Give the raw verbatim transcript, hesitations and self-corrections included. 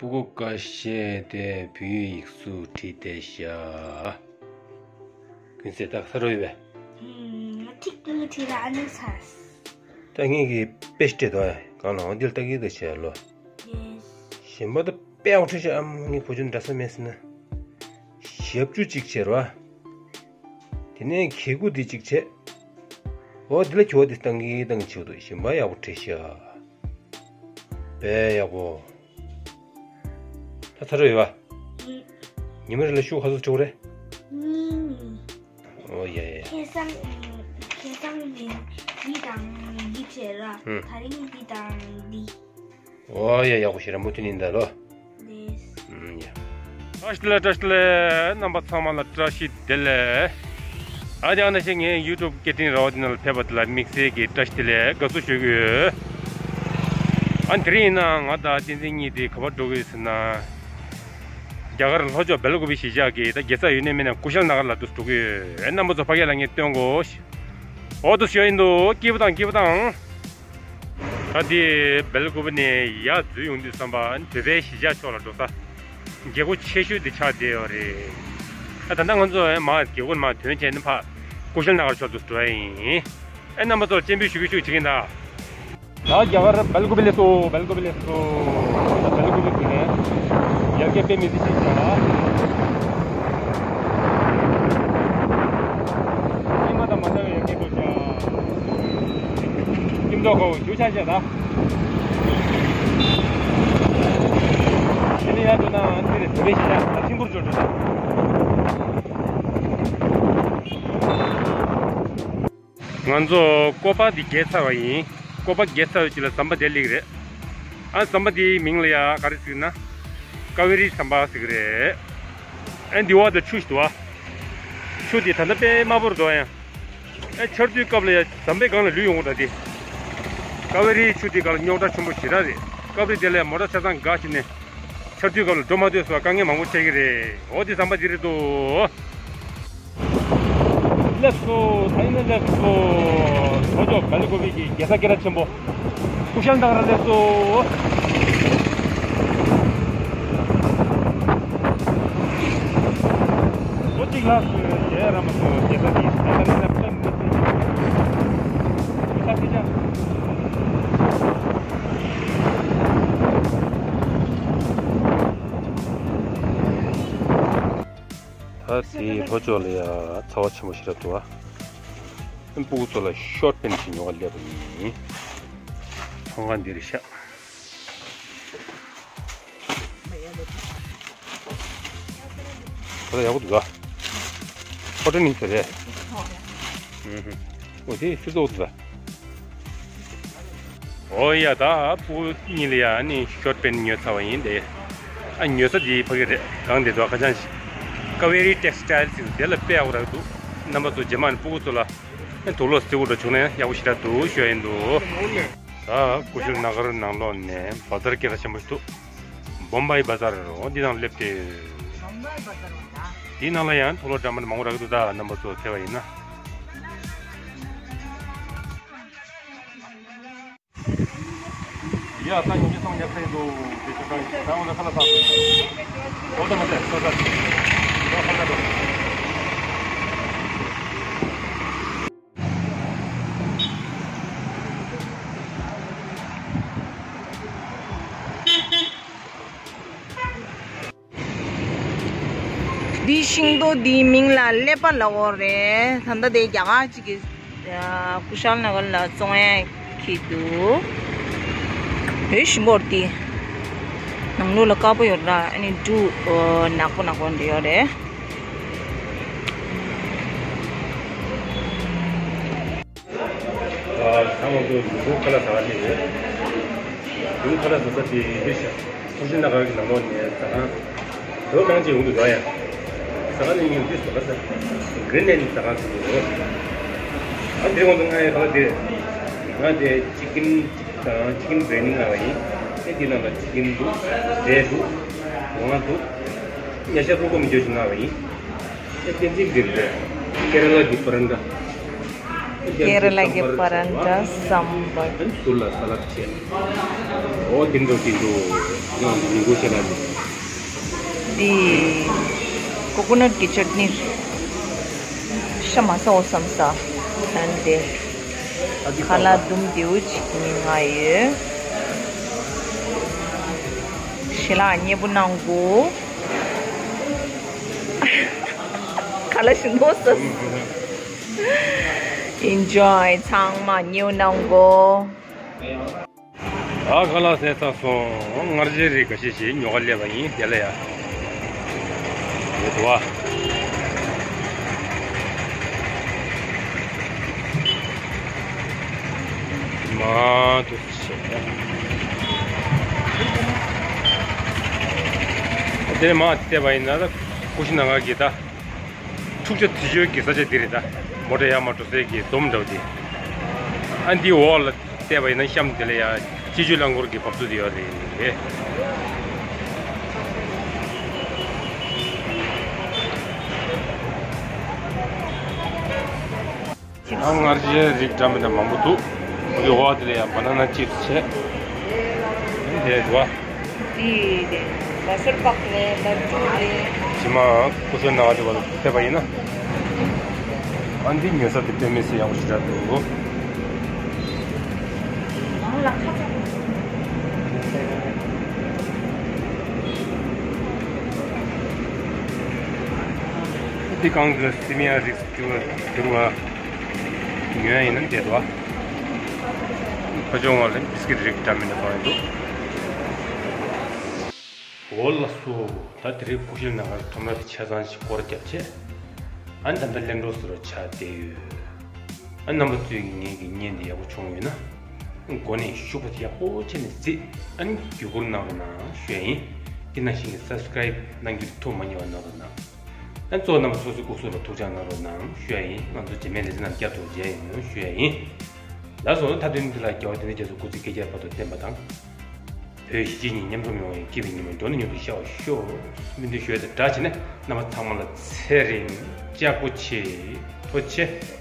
སྤུ་གུ་ཀ་ཤས་དེ་བོད་ཡིག་སུ་བྲིས་ཏེ་བཞག་ཀུན་གསལ་ད་ས་རོ་ཡོད་པས། ཧུམ། ཁྲིག་ཏུ་ཁྲིག་ལ་ཨ་ནི་ཚ། ད་ངེད་ཀྱི་དཔེ་སྤྲད་དོ་གང་ལ་འོ་འདིར་ལྟ་གི་ད་བྱས་ལོ། གཞན་པ་ད་དཔེ་ཡག་པོ་བྲིས་ཤག་ཨ་མ་ངའི་བུ་ཆུང་འདྲ་ས་མེད་ཟེར་ན། ཞབས་ཀྱུ་གཅིག་བྱས་རོ། དེ་ནས་གད་གུ་འདི་གཅིག་བྱས། འོ་འདི་ལ་གྱོ་འདི་བཏང་གི་བཏང་གི་བྱེད་འདུག་གཞན་པ་ཡག་པོ་བྲིས་ཤག་དཔེ་ཡག་པོ། ད་ཚར་ཡོད་པ། ཉི་མ་རེ་ལ་ཤུགས་ག་ཚོད་འཕྲོ་རེད། གཉིས་གཉིས། ཨོ་ཡ་ཡ། ཁེ་བཟང་ཁེ་བཟང་ནི་འདི་དང་འདི་བྱས་ར། ཧུམ། ད་རིང་འདི་དང་འདི། ཨོ་ཡ་ཡག་པོ་ཞེ་ར་མུ་མཐུད་ཡིན་ད་ལོ། ལེས། ཨུམ་ཡ། བཀྲ་ཤིས་བདེ་ལེགས། བཀྲ་ཤིས་བདེ་ལེགས། རྣམ་པ་ཚང་མ་ལ་བཀྲ་ཤིས་བདེ་ལེགས། ཨ་ཅག་ན་ཞིག་ངའི་ཡུ་ཊུབ་སྐད་འཕྲིན་ར་བ་འདི་ནང་ལ་ཕེབས་པ་དེ་ལ་དམིགས་བསལ་གྱི་བཀྲ་ཤིས་བདེ་ལེགས་དགའ་བསུ་ཞུ་གི་ཡོད། ཨ་དེ་རིང་ཡིན་ན་ང་དང་བསྟན་འཛིན་གཉིས་དེ་ག་པར་འགྲོ་གི་ཡོད་ཟེར་ན། རྒྱ་གར་ལྷོ་ཕྱོགས་སྦེལ་ཀོབ་གཞིས་ཆགས་ཀྱི་ད་དགེ་རྩ་ཡུལ་ནས་མིན་ན་ཀུ་ཤལ་ན་གར་ལ་འདུག་འགྲོ་གི་ཡོད། ཨེ་རྣམ་པ་ཚོ་ཕ་གི་ལ་ངས་སྟོན་གོ། འོ་འདུག་ཞུ་ཡིན་འདུག་སྐྱིད་པོ་དང་སྐྱིད་པོ་དང་། ད་དེ་སྦེལ་ཀོབ་ནས་ཡར་འཛུལ་ཡོང་དུས་ཙམ་པ་བོད་པའི་གཞིས་ཆགས་ཕྱོགས་ལ་འགྲོ་ས། རྒྱལ་སྒོ་ཆེ་ཤོས་དེ་ཆགས་བསྡད་ཡོད་རེད། ཨ་ད་ལྟ་ང་ཚོ་མར་རྒྱལ་སྒོ་མར་ཐོན་བྱས་ནས་ཕར་ཀུ་ཤལ་ན་གར་ཕྱོགས་སུ་འགྲོ་ཡ་ཡིན། ཨེ་རྣམ་པ་ཚོར་སྤྱན་འབུལ་ཞུ་གི་ཞུ་བྱེད་ཀྱིན་གདའ། ད་རྒྱ་གར་སྦེལ་ཀོབ་སླེབས་སོང་། སྦེལ་ཀོབ་སླེབས་སོང་། ད་སྦེལ་ཀོབ་དེ་ནས་ཡར་རྒྱས་དཔེ་མི་སྲིད་ཅིག་བྱ། ཉི་མ་དང་མ་འདྲ་བའི་ཡར་རྒྱས་འགྲོ་བྱ། ཁྱིམ་ཐོག་ཁའོ་ཞུ་ཆ་བྱ་ད། དེ་ནས་ཡར་འགྲོ་ན་འདི་རེད་བོད་པའི་གཞིས་ཆགས་ད་ཆེན་པོར་འབྱོར་འགྲོ་ད། ང་ཚོ་ཀོ་པ་འདི་བརྒལ་ཚར་བ་ཡིན། ཀོ་པ་བརྒལ་ཚར་བའི་རྗེས་ལ་ཟམ་པ་དེ་སླེབས་ཀྱི་རེད། ཨ་ཟམ་པ་འདིའི་མིང་ལ་ཡ་ག་རེ་ཟེར་ན། ཀ་ཝེ་རི་ཟམ་པ་ཟེར་གྱི་རེད། ཨ་འདི་བ་དང་ཆུ་ཞིག་འདུག་བ། ཆུ་འདི་ད་ལྟ་དཔེ་དམར་པོར་འདུག་ཡ། ཨ་ཆར་དུས་སྐབས་ལ་ཡ་ཟམ་པའི་སྒང་ལ་ལུད་ཡོང་གི་འདུག་དེ། ཀ་ཝེ་རིའི་ཆུ་འདི་སྒང་ལ་རྙོག་དྲ་ཆེན་པོ་ཞེ་དྲག་རེད། སྐབས་རེ་དེ་ལ་མོ་ཊ་ཆ་ཚང་འགག་ཕྱིན་ནས། ཆར་དུས་སྐབས་ལ་འགྲོ་མ་ཐུབ་སོགས་དཀའ་ངལ་མང་པོ་འཕྲད་ཀྱི་རེད། འོ་དེ་ཟམ་པ་འདི་རེད་འདུག་སླེབས་སོང་། ད་ཡིན་ན་སླེབས་སོང་། ལྷོ་ཕྱོགས་སྦེལ་ཀོབ་གི་རྒྱལ་ས་སྐད་གྲགས་ཆེན་པོ་ཀུ་ཤལ་ན་གར་སླེབས་སོང་། ལོ་གཅིག་ལྷག་ཙམ་རྒྱལ་ར་མ་སོང་རྒྱལ་ས་འདི་ད་ལྟ་ནས་སླེབས་ཐབས་མི་སྲིད། ཀུ་ཤལ་སྐད་གྲགས། ད་དེའི་ལྷོ་ཕྱོགས་ལ་ཡ་ཚ་བ་ཆེན་པོ་ཞིག་རག་འདུག་ཨ། སྤུ་གུ་ཚོ་ལ་ཤོར་ཊི་པེན་ཊི་ཞིག་ཉོ་ག་སླེབས་པ་ཡིན། ཚོང་ཁང་འདི་རེད་ཤག་ད་ལྟ་ཡག་པོ་འདུག་ག་ཧོ་ཊེལ་ནི་ཚོ་རེད། ཨུ་ཧུ། འོ་དེ་ཆུ་ཚོད་འདུག་ག་འོ་ཡ་ད་སྤུ་གུ་གཉིས་ལ་ཡ་ནི་ཤོར་ཊི་པེན་ཊི་ཉོས་ཚར་བ་ཡིན་ཏེ། ཨ་ཉོ་ས་དེ་ཕ་གི་རེད་གང་དེ་འདུག་ཁ་བྱང་ཞིག་ཀ་ཝེ་རི་ཊེག་སི་ཊལ་ཟེར་དེ་ལ་དཔེ་ཡག་པོ་རག་འདུག་རྣམ་པ་ཚོ་རྗེས་མ་ནི་སྤུ་གུ་ཚོ་ལ་དུག་ལོག་བསིལ་པོ་འདྲ་བྱུང་ན་ཡག་པོ་ཞེ་དྲག་འདུག་ཞུ་ཡ་ཡིན་འདུག་ད་ཀུ་ཤལ་ན་གར་ནང་ལོགས་ནས་བ་ཛར་སྐད་གྲགས་ཆེན་པོ་ཞིག་འདུག་བོམ་བྷའི་བ་ཛར། འོ་འདི་ནང་སླེབས་ཏེ། བོམ་བྷའི་བ་ཛར་འོ་ད། འདི་ནང་ལ་ཡང་དུག་ལོག་འདྲ་མིན་མང་པོ་རག་གི་འདུག་ད་རྣམ་པ་ཚོ་ཕེབས་པ་ཡིན་ན། ཡ་ད་ཉིན་གྱི་སང་ཉལ་ཁ་ཡིན་འདུག་དེ་ཆ་ཚང་ད་འོ་ན་ཁ་ལག་ཟ་དགོས། འོ་ད་མ་ཟད་ཁ་ལག་ཟ། འོ་ཁ་ལག་ཟ། འདི་ཤིང་ཏོག་འདིའི་མིང་ལ་ཀླད་པ་ལབ་ཀྱི་ཡོད་རེད། ད་ལྟ་དེ་རྒྱ་གར་གཅིག་གིས་ཀུ་ཤལ་ན་གར་ལ་བཙོང་ཡ་འཁྱེར་འདུག་འོ་ཞིམ་པོ་རེད་དེ། ནང་ལོགས་ལ་དཀར་པོ་ཡོད་ར། ཨ་ནི་འབྲུ་ནག་པོ་ནག་པོ་འདི་ཡོད་རེད། ཨ་ད་ང་ཚོ་ཡུལ་སྐོར་ཁ་ལག་ཟ་ག་སླེབས་ཡོད། ཡུལ་ཁ་ལག་ཟ་ས་དེ་འདིར་ཤག་ཀུ་ཤལ་ན་གར་གྱི་ནང་ལོགས་ནས་ཟ་ཁང་། བོད་མང་ཆེ་ཡོང་དུས་འདུག་ཡ། ཟ་ཁང་ནི་ངས་འདི་ཟ་ཁང་ཟེར། གྷི་རིན་ལེན་ཌི་ཟ་ཁང་ཟེར་གྱི་འདུག་ཨ་འདིར་ང་ཚོ་ང་ཡི་ཁ་ལག་དེ། ང་དེ་ཅི་ཀིན་དང་ཅི་ཀིན་བྷི་རི་ཡ་ནི་མངགས་པ་ཡིན། ཨེ་འདི་ནང་ལ་ཅི་ཀིན་འདུག་འབྲས་འདུག་ངོ་བ་འདུག་ཉ་ཤ་ལྷུག་པོ་མི་འཇོག་ཞིག་མངགས་པ་ཡིན། ཨེ་བསྟན་འཛིན་འདིར་རེད། ཀེ་ར་ལ་གི་པ་རན་ཐ། ཀེ་ར་ལ་གི་པ་རན་ཊ་སམ་བར། ཨན་ཟུར་ལ་ས་ལད་བྱས། འོ་དེ་འདྲ་དེ་འདྲ་ཡང་ཉིན་གུང་ཤ་ལ་ནི། འདི་ཀོ་ཀོ་ནཊ་གི་ཅཊ་ནི་ཤ་མ་ཟ་འོ་བསམ་ས། ཨན་དེ་ཁ་ལག་དུམ་དེའུ་ཅིག་ཉིན་ང་ཡོད། ཞི་ལ་མཉེས་པོ་གནང་གོ། ཁ་ལག་ཞིམ་པོ་ཟ། ཨིན་ཇོའི་ཚང་མ་ཉེའུ་གནང་གོ། ཨ་ཁ་ལག་ཟས་ཚར་སོང་། ང་རྗེ་རིགས་འགའ་ཤས་ཤིག་ཉོ་ག་སླེབས་པ་ཡིན། དེ་ལ་ཡ། དེ་དུ་བ། མ་དུ་བྱས། དེ་མ་བལྟས་པ་ཡིན་ན་ད་ཀུ་ཤུ་ནང་ག་གི་ད། འཁྲུག་ཆ་དེ་ཆོས་ཀྱི་ས་ཆ་འདི་རེད་ད། མོ་ཊ་ཡར་མར་འགྲོ་སའི་གི་འཛོམས་འདྲ་བོ་དེ། ཨ་འདི་འོག་ལ་བལྟས་པ་ཡིན་ན་གཤམ་དེ་ལ་ཡང་སྤྱི་སྤྱོད་རླངས་འཁོར་གྱི་བབས་ཚུགས་དེ་ཡོད་རེད། ཨ་ང་རྗེ་རིགས་འདྲ་མི་འདྲ་མང་པོ་འདུག་འདི་འོག་དེ་ལ་ཡང་བ་ན་ན་ཅིབ་སི་བྱས། དེ་འདུག་བ། འདི་རེད། ལ་སར་པག་རེད། ལ་ཅུ་རེད། ཕྱི་མ་ཀུ་ཤུ་ནང་དེ་བ་ལ་ཕེབས་པ་ཡིན་ན། ཨ་འདི་ཉོ་ས་དེ་དཔེ་མི་སྲིད་ཡག་པོ་ཞེ་དྲག་འདུག་འདི་གང་གི་སི་མི་ཡ་རིགས་འགྱུར་བ་འགྱུར་བ་ཉོ་ཡ་ཡིན་ན་བསྡད་འདུག་ཕ་ཆུང་བ་ལ་བིས་ཀིད་རིགས་འདྲ་མི་འདྲ་གང་ཡིན་འདུག་འོ་ལགས་སོ། ད་དེ་རིང་ཀུ་ཤུ་ནང་ཁ་ཁྲོམ་ར་དེ་ཆ་ཚང་ཞིག་སྐོར་རྒྱབ་བྱས། ཨ་ནི་ད་ལྟ་ལེན་འགྲོ་ཟེར་བ་ཆགས་བསྡད་ཡོད། ཨ་རྣམ་པ་ཚོས་ངེད་ཀྱི་བརྙན་དེ་ཡག་པོ་བྱུང་ཡོད་ན། འགོ་ནས་ཤུགས་པ་དེ་ཡག་པོ་བྱས་ནས་གཟིགས། ཨ་ནི་བརྒྱུད་སྐུར་གནང་རོགས་གནང་ཞུ་ཡ་ཡིན། དེ་ནང་བཞིན་གྱི་སབ་སི་ཀ་རེབ་གནང་རྒྱུ་དེ་ཐུགས་མ་དམྱལ་བ་གནང་རོགས་གནང་། ཨ་ནི་གཙོ་བོ་རྣམ་པ་སོ་སོའི་སྐུ་གཟུགས་ལ་ཐུགས་ཅག་གནང་རོགས་གནང་ཞུ་ཡ་ཡིན། ང་ཚོ་རྗེས་མའི་ལེ་ཚན་ནང་བསྐྱར་དུ་མཇལ་ཡོང་ཞུ་ཡ་ཡིན། ལགས་སོ། མཐའ་དོན་འདི་ལ་རྒྱལ་བ་དེ་འདྲ་རྒྱ་མཚོ་སྐུ་ཚེ་བསྐལ་བརྒྱར་བར་དུ་བརྟན་པ་དང་། བོད་གཞིས་བྱེས་གཉིས་མཉམ་འཛོམས་ཡོང་བའི་སྐྱིད་པའི་ཉི་མ་མགྱོགས་ནས་མྱུར་དུ་ཤར་བར་ཤོག་སྨོན་འདུན་ཞུ་ཡ་དང་སྦྲགས་བྱས་ནས་རྣམ་པ་ཚང་མ་ལ་ཚེ་རིང་ལྕགས་པོ་ཆེ། ཐུགས་རྗེ་ཆེ།